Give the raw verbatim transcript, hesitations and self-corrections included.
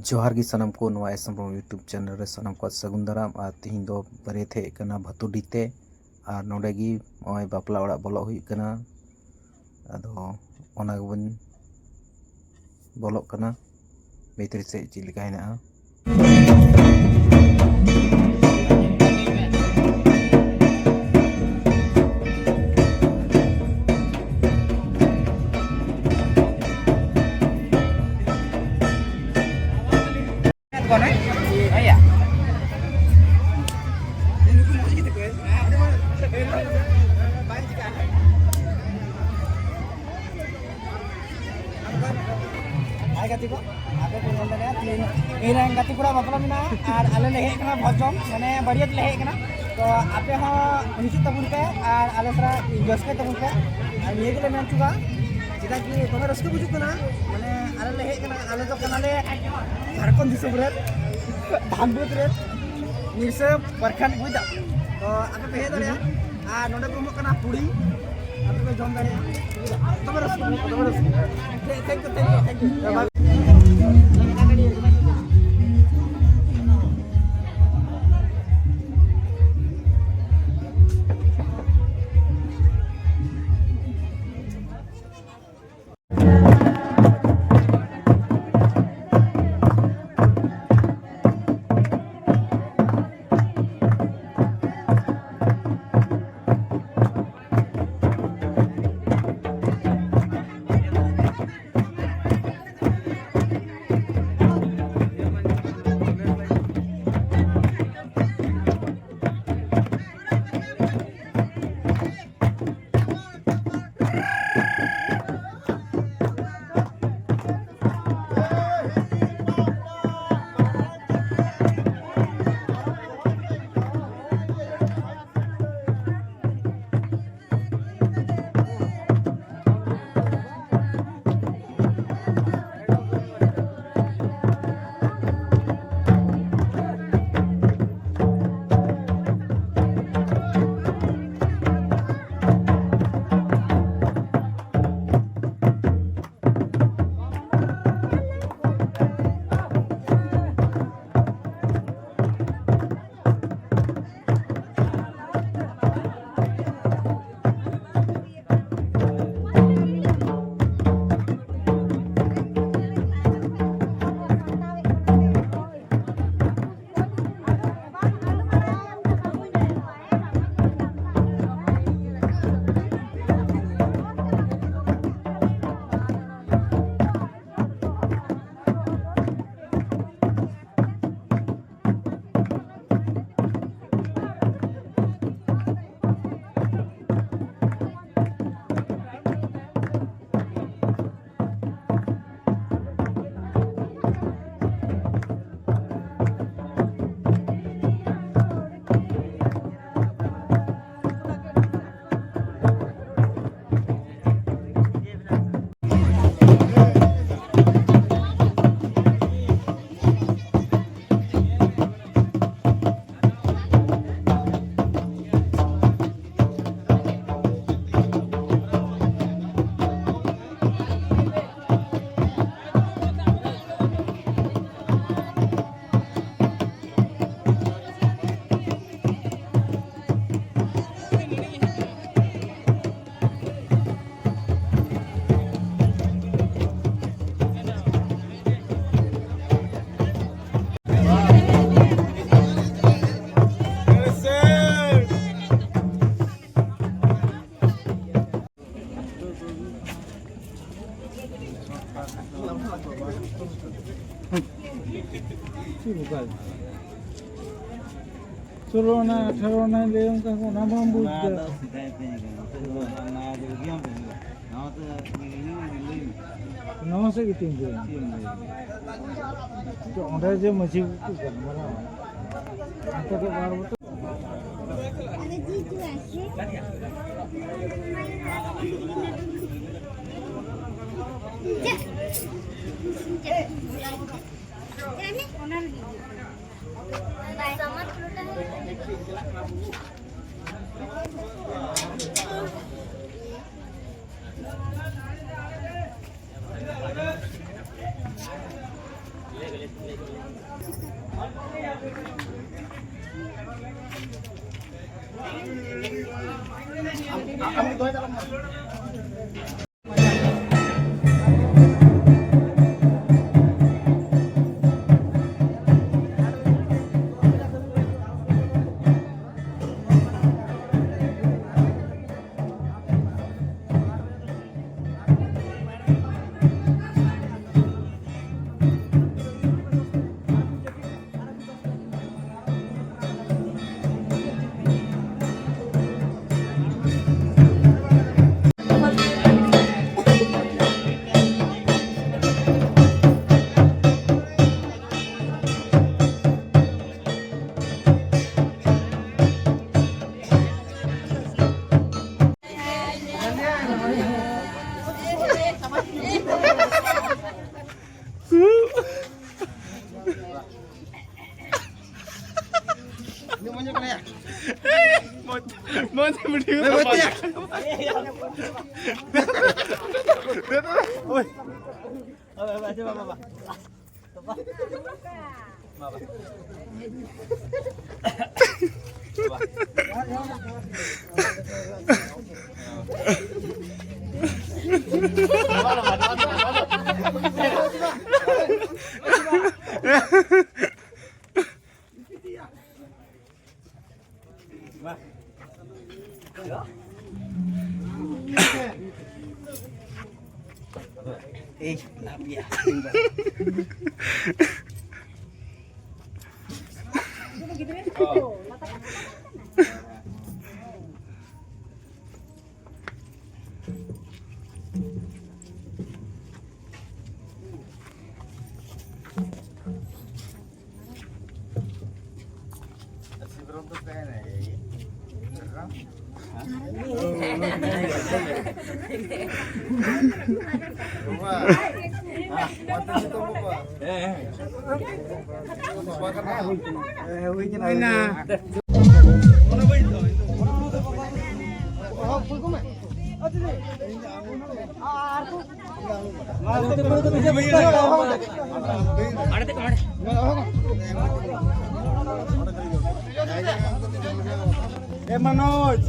ᱡᱚᱦᱟᱨ ᱜᱮ ᱥᱟᱱᱟᱢ ᱠᱚ, ᱱᱚᱣᱟ ᱮᱥ ᱦᱮᱢᱵᱨᱚᱢ YouTube ᱪᱮᱱᱮᱞ ᱨᱮ ᱥᱟᱱᱟᱢ ᱠᱚᱣᱟᱜ ᱥᱟᱹᱜᱩᱱ ᱫᱟᱨᱟᱢ᱾ ᱟᱨ ᱛᱤᱦᱤᱧ ᱫᱚ ᱵᱟᱹᱨᱭᱟᱹᱛ ᱦᱮᱡ ᱠᱟᱱᱟ ᱵᱷᱟᱛᱩᱰᱤ ᱛᱮ, ᱟᱨ ᱱᱚᱰᱮ ᱜᱮ ᱱᱚᱜᱼᱚᱭ ᱵᱟᱯᱞᱟ ᱚᱲᱟᱜ ᱵᱚᱞᱚᱜ ᱦᱩᱭᱩᱜ ᱠᱟᱱᱟ᱾ ᱟᱫᱚ ᱚᱱᱟ ᱜᱮᱵᱚᱱ ᱵᱚᱞᱚᱜ ᱠᱟᱱᱟ ᱵᱷᱤᱛᱨᱤ ᱥᱮᱫ ᱪᱮᱫ ᱞᱮᱠᱟ ᱦᱮᱱᱟᱜᱼᱟ᱾ ᱦᱟᱭ ᱜᱟᱛᱮ ᱠᱚ, ᱟᱯᱮ ᱯᱮ ᱧᱮᱞ ᱫᱟᱲᱮᱭᱟᱜᱼᱟ, ᱛᱮᱦᱮᱧ ᱤᱧ ᱨᱮᱱ ᱜᱟᱛᱮ ᱠᱚᱲᱟ ᱵᱟᱯᱞᱟ ᱢᱮᱱᱟᱜᱼᱟ ᱟᱨ ᱟᱞᱮ ᱞᱮ ᱦᱮᱡ ᱠᱟᱱᱟ ᱵᱷᱚᱡᱽ ᱡᱚᱢ, ᱢᱟᱱᱮ ᱵᱟᱹᱨᱭᱟᱹᱛ ᱞᱮ ᱦᱮᱡ ᱠᱟᱱᱟ᱾ ᱛᱚ ᱟᱯᱮ ᱦᱚᱸ ᱦᱤᱡᱩᱜ ᱛᱟᱵᱚᱱ ᱯᱮ ᱟᱨ ᱟᱞᱮ ᱥᱟᱞᱟᱜ ᱨᱟᱹᱥᱠᱟᱹᱭ ᱛᱟᱵᱚᱱ ᱯᱮ᱾ ᱟᱨ ᱱᱤᱭᱟᱹ ᱜᱮᱞᱮ ᱢᱮᱱ ᱦᱚᱪᱚ ᱠᱟᱜᱼᱟ, ᱪᱮᱫᱟᱜ ᱠᱤ ᱫᱚᱢᱮ ᱨᱟᱹᱥᱠᱟᱹ ᱵᱩᱡᱩᱜ ᱠᱟᱱᱟ᱾ ᱢᱟᱱᱮ ᱟᱞᱮ ᱞᱮ ᱦᱮᱡ ᱠᱟᱱᱟ, ᱟᱞᱮ ᱫᱚ ᱠᱟᱱᱟᱞᱮ ᱡᱷᱟᱲᱠᱷᱚᱸᱰ ᱫᱤᱥᱚᱢ ᱨᱮ, ᱫᱷᱟᱱᱵᱟᱫᱽ ᱨᱮ, ᱢᱤᱨᱥᱟᱹ ᱯᱨᱚᱠᱷᱚᱸᱰ, ᱵᱩᱡᱽ ᱫᱟᱢ᱾ ᱛᱚ ᱟᱯᱮ ᱯᱮ ᱦᱮᱡ ᱫᱟᱲᱮᱭᱟᱜᱼᱟ᱾ ᱟᱨ ᱱᱚᱰᱮ ᱠᱚ ᱮᱢᱚᱜ ᱠᱟᱱᱟ ᱯᱩᱲᱤ, ᱟᱯᱮ ᱯᱮ ᱡᱚᱢ ᱫᱟᱲᱮᱭᱟᱜᱼᱟ᱾ ᱫᱚᱢᱮ ᱨᱟᱹᱥᱠᱟᱹ, ᱫᱚᱢᱮ ᱨᱟᱹᱥᱠᱟᱹ᱾ Thank you, thank you, thank you. ᱪᱮᱫ ᱞᱮᱠᱟ? ᱥᱳᱞᱳ ᱟᱱᱟ, ᱟᱴᱷᱟᱨᱚ ᱟᱱᱟᱭ ᱞᱟᱹᱭ ᱟᱢ ᱠᱟᱱᱟ, ᱚᱱᱟ ᱵᱟᱢ ᱵᱩᱡᱽ ᱚᱱᱟ ᱫᱟ᱾ ᱫᱚ ᱥᱮᱫᱟᱭ ᱛᱟᱦᱮᱸ ᱠᱟᱱᱟ, ᱱᱤᱛᱚᱜ ᱫᱚ ᱚᱱᱟ ᱫᱚ ᱜᱮᱢ ᱛᱟᱦᱮᱸ ᱠᱟᱱᱟ᱾ ᱱᱟᱣᱟ ᱛᱮ ᱞᱟᱹᱭ ᱢᱮ᱾ ᱱᱟᱣᱟ ᱥᱮᱫ ᱜᱮ ᱛᱤᱧ ᱞᱟᱹᱭᱟ᱾ ᱪᱮᱫ ᱮᱢ ᱞᱟᱹᱭᱟ? ᱛᱚ, ᱚᱸᱰᱮ ᱡᱮ ᱢᱟᱹᱡᱷᱤ ᱠᱚ ᱜᱟᱞᱢᱟᱨᱟᱣᱟ, ᱚᱱᱛᱮ ᱫᱚ ᱵᱟᱨ ᱵᱚᱪᱷᱚᱨ᱾ ᱮᱭ, ᱞᱟᱵᱷ ᱜᱮᱭᱟ᱾ ए मनोज,